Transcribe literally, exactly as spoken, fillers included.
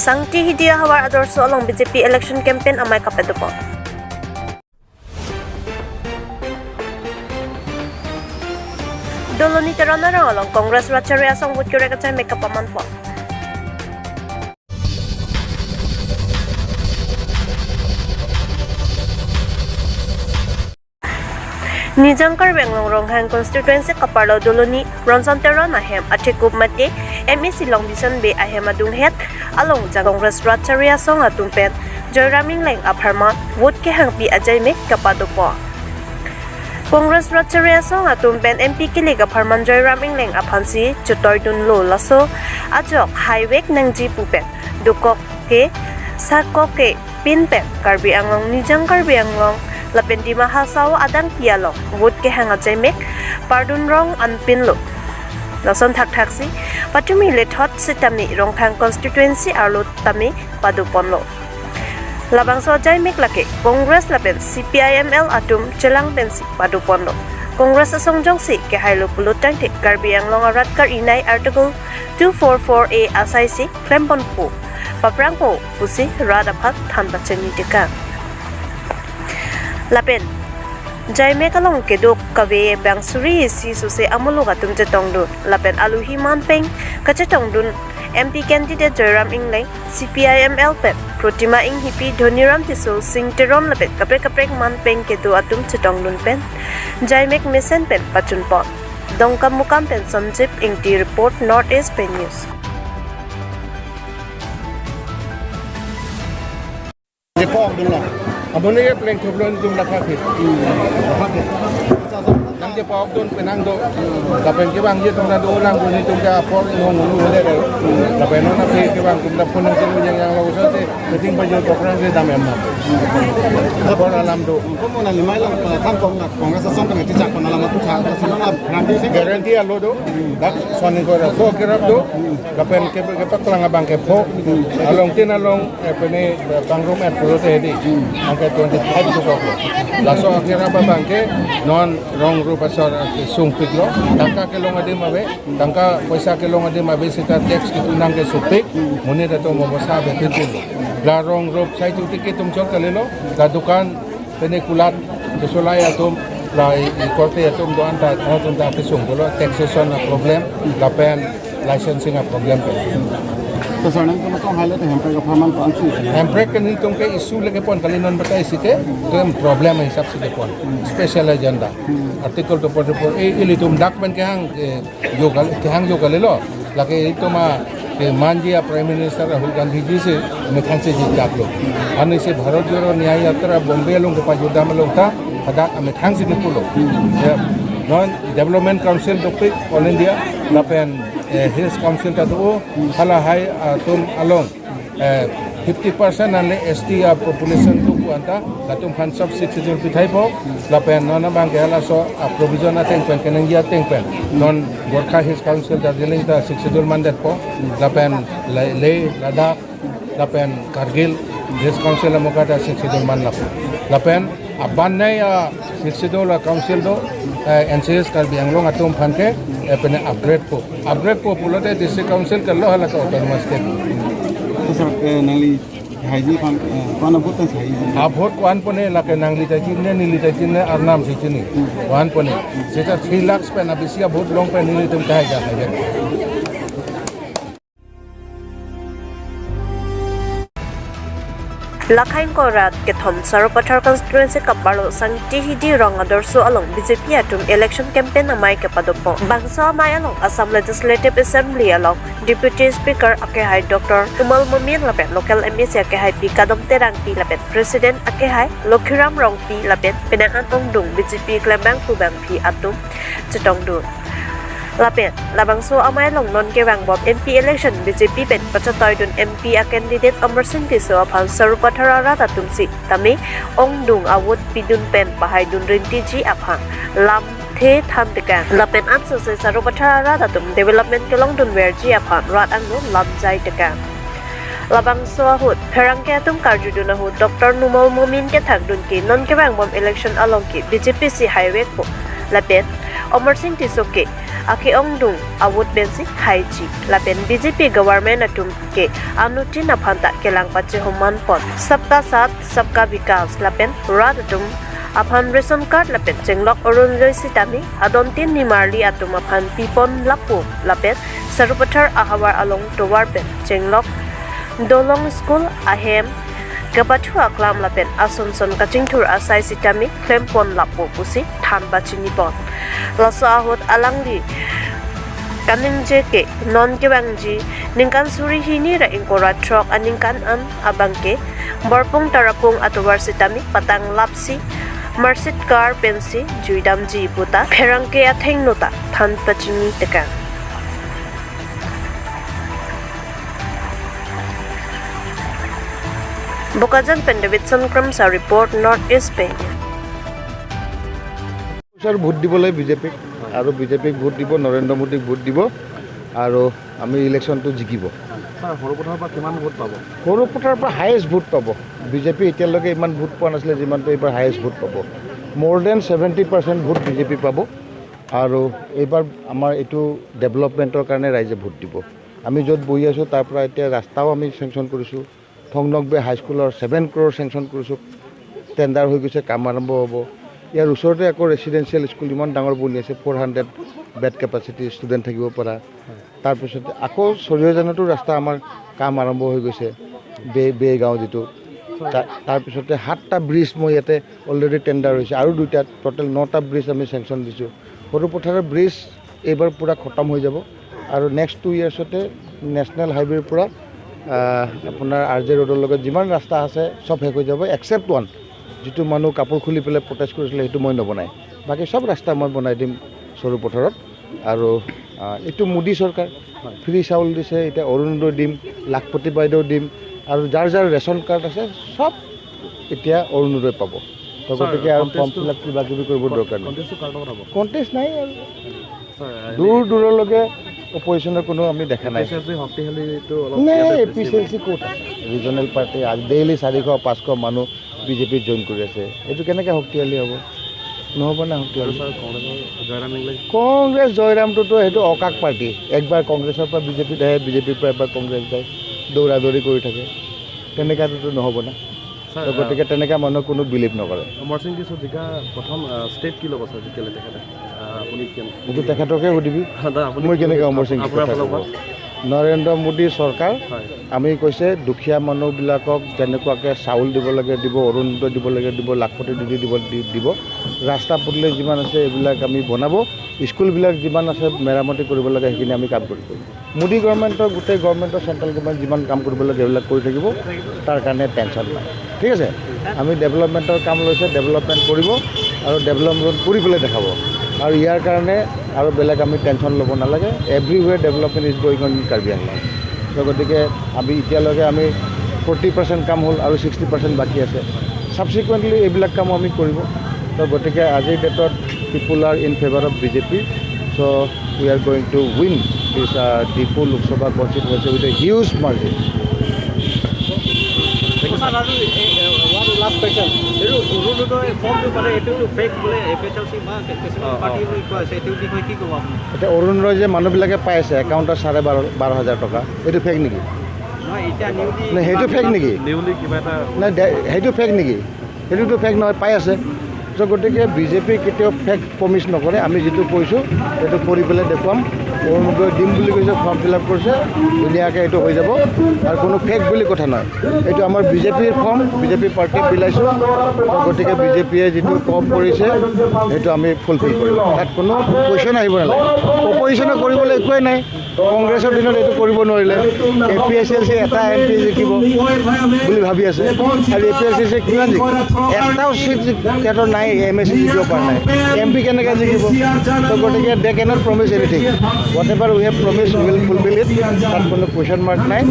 Sangti Hidi ahavar Adorsho along B J P election campaign amei kapadopo. Doloni Teron arong along Congress Rat Chari Asong vote kerek ajaimek kapamanpo. Nijang Karbi Anglong Ronghang constituency kaparlo Doloni Ronson Teron ahem athekup mate M A C Longbison Bey ahem adunghet along jang Congress Rat Chari Asong atum pen Joyram Engleng apharman vote kehangpi ajaimek kapadopo. Congress Rat Chari Asong atum pen M P kilik apharman Joyram Engleng aphansi chetoidunlo, laso ajok haivek nangji pu pen dokok ke sakok ke pin pen Karbi Anglong, Nijang Karbi Anglong lapen Dima Hasao adangpi along vote kehang ajaimek pardun rong anpinlo. Lason thakthaksi patumi lethot sitame Ronghang constituency arlo tame padoponlo. Labangso ajaimek lake Congress lapen C P I M L atum chelang pensi padoponlo. Congress asong jongsi kehailo pulo tangte Karbi Anglong arat kar-inei Article two four four A asaisi klemponpo, paprangpo pusi rat aphan than pachini tekang. Lapen jaimek along kedo kave bang suri isi suse amuluk atum chetongdun lapen aluhi manpeng kachetongdun M P candidate Joyram Engleng, C P I M L pen Protima Enghipi, Dhoniram Tisso, Sing Teron lapen kaprek kaprek manpeng kedo atum chetongdun pen jaimek mesen pen pachunpon. Dongkamukam pen Sanjib Ingti report, North East Pei News. Depok dun lo. Abone ke pleng thuplo tum lakha phit. Nang Depok dun penang do. Lapen kevang je tum do lang buni tum ke apor inghong ulu hele do. Lapen non ape kevang tum da phone nang tum yang yang lo so te meeting pa jo program ke dam em na. Apor alam do. Komo na limai lang pa tham kong na Congress asong pen ti chak pa na lama tu chak pa sino na guarantee si. Guarantee alo do. Dak soni ko ra so kerap do. Lapen ke ke paklang abang ke pho. Along tin along eh, pene eh, pangrum et pulote hedi. Angke twenty five tu kok. Laso akhir apa bangke non rong rup asor ke sungpiklo. Tangka kelong adim ave, tangka poisa kelong adim ave sita tax kitunang ke supik. Monit atum mobosa ave pinpin. La rong rup sai tu tiki tum chol kalilo. La dukan pene kulat kesolai atum la i korte atum do anta atum ta kesung dolo taxation a problem lapen licensing a problem ke. To sir nang tum kong highlight Hemprek apharman pansi. Hemprek ke nelitum ke issue leke pon kali non batai sike tum problem hisap sike pon special agenda article two forty-four A ilitum dak pen kehang ke yoga kehang yoga lelo lake itum a ke manji a Prime Minister Rahul Gandhi ji se methang se ji jaklo. Ani se Bharat Jodo Nyay Yatra Bombay along ke pajudam along ta hadak amethang si pulo. Ya, non Development Council dopik All India lapen eh, Hills Council ta do hala hai atum along eh, fifty percent anle S T a population tu ku anta latum phan sub sixth schedule pithai po lapen non abang ke hala so a provision ateng pen kenang ya ateng pen non Gorkha Hills Council Darjeeling ta sixth schedule mandet po lapen le, le Ladakh lapen Kargil Hills Council amuka ta sixth schedule man lapen lapen aban nai a sixth schedule a council do eh, N C S Karbi Anglong atum phan ke eh, pene upgrade po upgrade po pulote district council ke lo hala ke autonomous state. To sir eh, nangli haiji phan eh, pana vote kan haiji. A vote ko-an pone lake nangli ta chinine neli ta chinine arnam si chini. Ko-an pone. Seta three lakhs pen abisi a vote long pen nelitum ta haija haija. Lakhain korat kethom Sarupathar constituency kaparlo Sangti Hidi rong Adorsho along B J P atum election campaign amei kepadopo. Bangso amei along Assam Legislative Assembly along Deputy Speaker akehai Doctor Numal Momin lapen local M A C akehai Pi Kadom Terangpi lapen President akehai Lokhiram Rongpi lapen penang an ongdung B J P klembang pubangpi atum chetongdun. Lapen labangso amei along non kevangbom M P election B J P pen pachetoidun M P a candidate Amarsing Tisso aphan Sarupathar arat atum si tame ongdung a vote pidun pen pahaidun rintiji aphan lamthe than tekang. Lapen ansose Sarupathar arat atum development kelongdun verji aphan rat angno lamjai tekang. Labangso ahut pherangke atum karjudun ahut Doctor Numal Momin kethakdun ke non kevangbom election along ke B J P si haivekpo lapen Amarsing Tisso ke ake-ongdung avote pensi haiji. Lapen B J P government atum ke anuttin aphanta kelang pachehoman pon. Sabka Saath, Sabka Vikas lapen rat atum aphan ration card lapen chenglok Orunodoi sitame adontin nimarli atum aphan pipon lapu lapen Sarupathar ahavar along tovar pen chenglok dolong, school ahem kapathu aklam lapen ason son kachingthur asai sitame klempon lapu pusi than pachini pon. Laso ahut alangli kaningje ke non kevangji ningkan suri hini ra ingkoi ra throk aningkan an abang ke Borpung Tarapung atovar sitame patang lapsi marsit kar pensi juidamji puta pherangke athengno ta than pachini tekang. Bokajan pen Davidson Kramsa report, North East Bengal. Sir vote দিবলৈ বিজেপিক আৰু বিজেপিক ভোট দিব, নৰেন্দ্ৰ মোদীক ভোট দিব আৰু আমি ইলেকশ্যনটো জিকিব। ছাৰ, সৰুপথাৰৰ পৰা কিমান ভোট পাব? সৰুপথাৰৰ পৰা হায়েষ্ট ভোট পাব। বিজেপি এতিয়ালৈকে ইমান ভোট পোৱা নাছিলে যিমানটো এইবাৰ হায়েষ্ট ভোট পাব। More than seventy percent vote BJP পাব। আৰু এইবাৰ আমাৰ এইটো ডেভেলপমেণ্টৰ কাৰণে ৰাইজে ভোট দিব। আমি য'ত বহি আছোঁ তাৰ পৰা এতিয়া ৰাস্তাও আমি চেংচন কৰিছোঁ। থংনকবে হাইস্কুলৰ ছেভেন ক্ৰ'ৰ চেংচন কৰিছোঁ। টেণ্ডাৰ হৈ গৈছে, কাম আৰম্ভ হ'ব। ইয়াৰ ওচৰতে আকৌ ৰেচিডেঞ্চিয়েল স্কুল ইমান ডাঙৰ বনি আছে, four hundred bed capacity student থাকিব পৰা। তাৰপিছতে আকৌ চৰিয়জানতো ৰাস্তা আমাৰ কাম আৰম্ভ হৈ গৈছে, বে বে গাঁও যিটো। তা- তাৰপিছতে সাতটা ব্ৰিজ মই ইয়াতে অলৰেডি টেণ্ডাৰ হৈছে, আৰু দুইটা, টোটেল নটা ব্ৰিজ আমি চেংচন দিছোঁ। সৰুপথাৰৰ ব্ৰিজ এইবাৰ পূৰা খতম হৈ যাব আৰু নেক্সট টু ইয়াৰ্ছতে নেশ্যনেল হাইৱেৰ পৰা আহ, আপোনাৰ আৰ জে ৰোডৰ লগত যিমান ৰাস্তা আছে চব শেষ হৈ যাব, এক্সেপ্ট ওৱান, যিটো মানুহ কাপোৰ খুলি পেলাই প্ৰটেষ্ট কৰিছিলে সেইটো মই নবনাই, বাকী চব ৰাস্তা মই বনাই দিম সৰুপথাৰত। আৰু আহ, এইটো মোদী চৰকাৰ, ফ্ৰী চাউল দিছে, এতিয়া অৰুণোদয় দিম, লাখপতি বাইদেউ দিম, আৰু যাৰ যাৰ ৰেচন কাৰ্ড আছে চব এতিয়া অৰুণোদয় পাব। তো ছাৰ, গতিকে আৰু ফৰ্ম কণ্টেষ্টটো- ফিল আপ কিবা কিবি কৰিব দৰকাৰ নাই। কণ্টেষ্টটো কাৰ লগত হ'ব? কণ্টেষ্ট নাই আৰু ছাৰ, দূৰ দূৰলৈকে অপজিশ্যনৰ কোনো আমি দেখা নাই। এ পি এইচ এল চি শক্তিশালীটো অলপ নাই, ইয়াতে এ পি এইচ এল চি ক'ত আছে? ৰিজনেল পাৰ্টি আজি ডেইলি চাৰিশ পাঁচশ মানুহ বিজেপিত জইন কৰি আছে, এইটো কেনেকৈ শক্তিশালী হ'ব? নহ'ব না আৰু শক্তিশালী। ছাৰ, কংগ্ৰেছৰ জয়ৰাম ইংলেণ্ড কংগ্ৰেছ জয়ৰামটোতো সেইটো অকাক পাৰ্টি, একবাৰ কংগ্ৰেছৰ পৰা বিজেপিত আহে, বিজেপিৰ পৰা এবাৰ কংগ্ৰেছ যায়, দৌৰা দৌৰি কৰি থাকে, তেনেকুৱাটোতো নহ'ব না। ছাৰ, তো গতিকে তেনেকুৱা মানুহক কোনো বিলিভ নকৰে। অমৰ সিং টিচৌৰ জিকা প্ৰথম আহ, ষ্টেপ কি ল'ব ছাৰ, জিকিলে তেখেতে? আহ, আপুনি কেন- এইটো তেখেতকে সুধিবি, দাদা, আপুনি মই কি কেনেকৈ ক'ব? অমৰ সিং আপোনাৰ কথা ফালৰ ক'ব? পৰা? নৰেন্দ্ৰ মোদী চৰকাৰ হয়। আমি কৈছে দুখীয়া মানুহবিলাকক যেনেকুৱাকৈ চাউল দিব লাগে দিব, অৰুণোদয় দিব লাগে দিব, লাখপতি দিদি দিব দি- দিব, ৰাস্তা পদূলি যিমান আছে এইবিলাক আমি বনাব, স্কুলবিলাক যিমান আছে মেৰামতি কৰিব লাগে সেইখিনি আমি কাম কৰিব। মোদী গভৰ্ণমেণ্টৰ গোটেই গভৰ্ণমেণ্টৰ চেণ্ট্ৰেল গভৰ্ণমেণ্ট যিমান কাম কৰিব লাগে সেইবিলাক কৰি থাকিব, তাৰ কাৰণে টেনশ্যন নাই। ঠিক আছে, আমি ডেভেলপমেণ্টৰ কাম লৈছে, ডেভেলপমেণ্ট কৰিব আৰু ডেভেলপমেণ্ট কৰি পেলাই দেখাব। আৰু ইয়াৰ কাৰণে আৰু বেলেগ আমি টেনশ্যন ল'ব নালাগে। Everywhere development is going on in Karbi Anglong। তো গতিকে আমি এতিয়ালৈকে আমি ফৰ্টি পাৰ্চেণ্ট কাম হ'ল আৰু ছিক্সটি পাৰ্চেণ্ট বাকী আছে। ছাবচিকুৱেণ্টলি এইবিলাক কামো আমি কৰিব। তো গতিকে আজিৰ ডেটত people are in favor of B J P। So we are going to win this uh, Diphu Lok Sabha constituency with a huge margin. Sir, আৰু এই, এ, one last question। এইটো অৰুণোদয় ফৰ্মটো মানে এইটোতো ফেক বোলে, এ পি এইচ এল চি বা কিছুমান অ, অ। পাৰ্টিয়ে কৈ আছে, এইটো বিষয়ে কি ক'ব আপুনি? এতিয়া অৰুণোদয় যে মানুহবিলাকে পাই আছে একাউণ্টত চাৰে বাৰ বাৰ হাজাৰ টকা, এইটো ফেক নেকি? নহয়, এতিয়া নিউলি নে সেইটো ফেক নেকি? নিউলি কিবা এটা নাই দে- সেইটো ফেক নেকি? সেইটোতো ফেক নহয়, পাই আছে। তো গতিকে বিজেপি কেতিয়াও ফেক প্ৰমিছ নকৰে। আমি যিটো কৈছোঁ সেইটো কৰি পেলাই দেখুৱাম। অৰুণোদয় দিম বুলি কৈছে, ফৰ্ম ফিল আপ কৰিছে, ধুনীয়াকৈ এইটো হৈ যাব। আৰু কোনো ফেক বুলি কথা নহয়, এইটো আমাৰ বিজেপিৰ ফৰ্ম, বিজেপি পাৰ্টিয়ে বিলাইছোঁ। তো গতিকে বিজেপিয়ে যিটো কম কৰিছে সেইটো আমি ফুলফিল কৰিম, তাত কোনো কুৱেশ্যন আহিব নালাগে। অপজিশ্যনে কৰিবলৈ একোৱেই নাই। কংগ্ৰেছৰ দিনত এইটো কৰিব নোৱাৰিলে, এ পি এইচ এল চি এটা এম পি জিকিব বুলি ভাবি আছে। আৰু এ পি এইচ এল চি কিমান জিকিব? এটাও চিট তেহেঁতৰ নাই, এম এ চি জিকিব পৰা নাই, এম পি কেনেকৈ জিকিব? তো গতিকে they cannot promise anything। Whatever we have promised, we will fulfill it। তাত কোনো কুৱেশ্যন মাৰ্ক নাই।